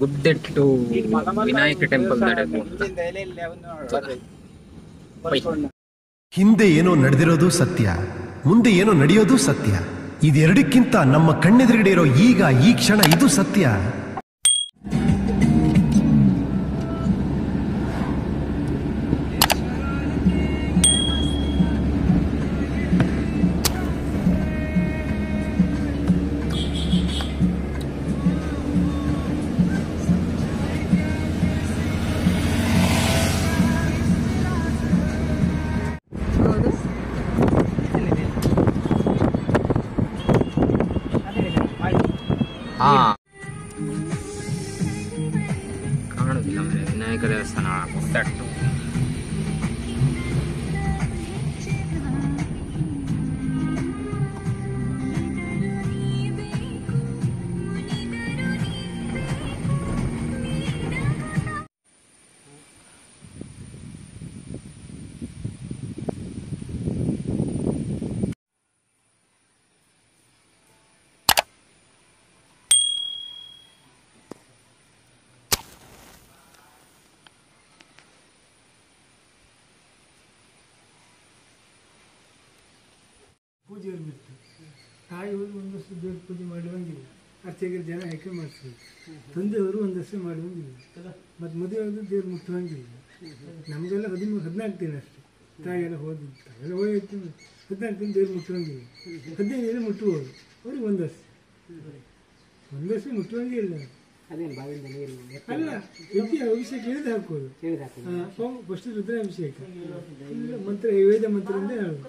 ಗುಡ್ಡೆಟ್ಟು Vinayaka temple ದಡೆ ಹಿಂದೆ ಏನೋ ನಡೆದಿರೋದು ಸತ್ಯ, ಮುಂದೆ ಏನೋ ನಡೆಯೋದು ಸತ್ಯ. ಇದೆರಡಕ್ಕಿಂತ ನಮ್ಮ ಕಣ್ಣೆದುರುಗಡೆ ಇರೋ ಈಗ ಈ ಕ್ಷಣ ಇದು ಸತ್ಯ. ಕಾಣುದಿಲ್ಲ ಅಂದ್ರೆ ವಿನಾಯಕ ದೇವಸ್ಥಾನ ಗುಡ್ಡಟ್ಟು. ಪೂಜೆ ಬಿಟ್ಟು ತಾಯಿ ಒಂದಷ್ಟು ದೇವ್ರ ಪೂಜೆ ಮಾಡುವಂಗಿಲ್ಲ, ಅರ್ಚಕರು ಜನ ಯಾಕೆ ಮಾಡ್ತಾರೆ, ತಂದೆಯವರು ಒಂದಷ್ಟು ಮಾಡುವಂಗಿಲ್ಲ, ಮತ್ತು ಮದುವೆ ಆದರೂ ದೇವ್ರು ಮುಟ್ಟುವಂಗಿಲ್ಲ. ನಮಗೆಲ್ಲ 13 14 ದಿನ ಅಷ್ಟೇ ತಾಯಿಯೆಲ್ಲ ಹೋದಿದ್ದು, ತಾಯಿಯೆಲ್ಲ ಹೋಗಿ 14 ದಿನ ದೇವ್ರು ಮುಟ್ಟುವಂಗಿಲ್ಲ, 15 ದಿನ ಮುಟ್ಟುವುದು ಅವ್ರಿಗೆ ಒಂದಷ್ಟು ಒಂದಷ್ಟು ಮುಟ್ಟುವಂಗೆ ಇಲ್ಲ. ಅಲ್ಲ, ಎತ್ತಿ ಅಭಿಷೇಕ ಇಳಿದು ಹಾಕೋದು ಫಸ್ಟ್ ರುದ್ರಾಭಿಷೇಕ, ಮಂತ್ರ ವೇದ ಮಂತ್ರದಿಂದ ಹೇಳೋದು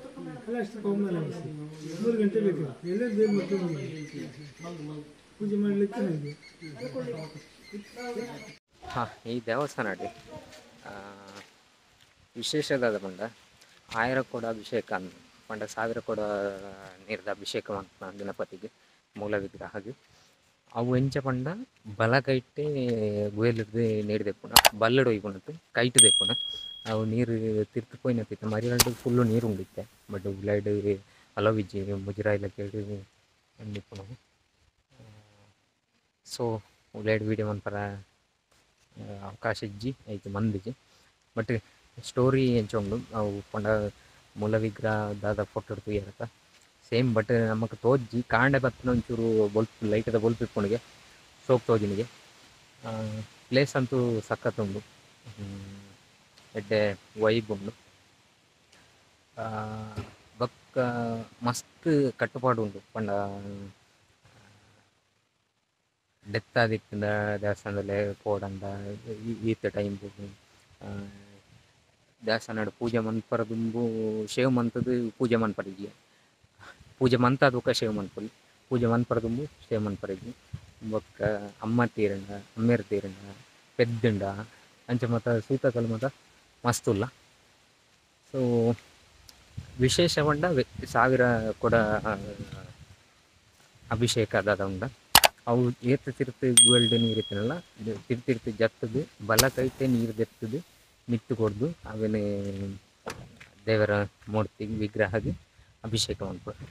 ಅಲ್ಲ, ಅಷ್ಟು ಪವಮಾನ ಅಭಿಷೇಕ 3 ಗಂಟೆ ಬೇಕಾಗುತ್ತೆ. ಎಲ್ಲರೂ ದೇವ್ರ ಮುಟ್ಟುವಂಗಿಲ್ಲ, ಪೂಜೆ ಮಾಡಲಿಕ್ಕೆ ಹಾಗೆ. ಹಾಂ, ಈ ದೇವಸ್ಥಾನ ವಿಶೇಷದಾದ ಪಂಡ 1000 ಕೊಡ ಅಭಿಷೇಕ ಪಂಡ 1000 ಕೊಡ ನೀರ್ದ ಅಭಿಷೇಕ ಮಾಡ್ತಾನೆ ಗಣಪತಿಗೆ ಮೂಲ ವಿಗ್ರಹಗೆ. ಅವು ಎಂಚ ಪಂಡ ಬಲ ಕೈಟೆ ಗುಯಲಿರ್ದು ನೀರು ದೆಪ್ಪುನ ಬಲ್ಲಡು ಒಯ್ಪುನತ್ತು ಕೈಟ್ ದೆಪ್ಪುನ ಅವು ನೀರು ತಿರ್ತು ಪೋಯಿನತ್ತಿತ್ತು ಮರಿಗಂಟು ಫುಲ್ಲು ನೀರು ಉಂಡಿತ್ತೆ. ಬಟ್ ಉಲೈಡ್ ಅಲೋವಿಜ್ಜಿ ಮುಜರಾ ಇಲಾಖೆ ಉಂಡಿಪ್ಪುನವು. ಸೊ ಉಲೈಡ್ ವೀಡಿಯೋ ಮನ್ಪರ ಅವಕಾಶ ಇಜ್ಜಿ ಐತೆ ಮಂದಿಜಿ. ಬಟ್ ಸ್ಟೋರಿ ಎಂಚ ಉಂಡು ಅವು ಪಂಡ ಮೂಲ ವಿಗ್ರಹ ದಾದ ಫೋಟೋ ತೂಯರತ್ತ ಸೇಮ್. ಬಟ್ ನಮಕ್ ತೋಜ್ಜಿ ಕಾಂಡೆ ಬತ್ತಿನ ಒಂಚೂರು ಬೊಲ್ಪ್ ಲೈಟದ ಬೊಲ್ಪ್ ಇಪ್ಪುನಿಗೆ ಸೋಪ್ ತೋಜಿನಿಗೆ ಪ್ಲೇಸ್ ಅಂತೂ ಸಖತ್ ಉಂಡು, ಎಡ್ಡೆ ವೈಬ್ ಉಂಡು. ಬೊಕ್ಕ ಮಸ್ತ್ ಕಟ್ಟುಪಾಡು ಉಂಡು ಪಂಡ ಡೆತ್ ಆದಿತ್ತಿಂದ ದೇವಸ್ಥಾನದಲ್ಲೇ ಪೋಡಂಡ ಈತ ಟೈಮ್ ದೇವಸ್ಥಾನ ಪೂಜೆ ಮನ್ಪರ ದುಂಬು ಶೇವ್ ಮಂತದ್ದು ಪೂಜೆ ಮನ್ಪರಿಗೆ ಪೂಜೆ ಮಂತ ಬೊಕ್ಕ ಶೇವ್ ಮನ್ಪೊಲಿ ಪೂಜೆ ಮನ್ಪರ ದುಂಬು ಶೇವ್ ಮನ್ಪರಿಗೆ ಬೊಕ್ಕ ಅಮ್ಮ ತೀರಂಡ ಅಮ್ಮೇರ್ ತೀರಂಡ ಪೆದ್ದುಂಡ ಅಂಚ ಮತ ಸೂತಕಲ್ ಮತ ಮಸ್ತುಲ್ಲ. ಸೊ ವಿಶೇಷ ಪಂಡ 1000 ಕೊಡ ಅಭಿಷೇಕ ದಾದ ಉಂಡ ಅವು ಏತ ತಿರ್ತು ಗುವೆಲ್ಡ್ ನೀರು ಇತ್ತಿನಲ್ಲ ತಿರ್ತಿರ್ತು ಜತ್ತದು ಬಲ ಕೈಟೆ ನೀರು ದೆತ್ತದು ಮಿತ್ತು ಕೊಡ್ದು ಅವೇನೆ ದೇವರ ಮೂರ್ತಿ ವಿಗ್ರಹಗೆ ಅಭಿಷೇಕ ಮನ್ಪುನು.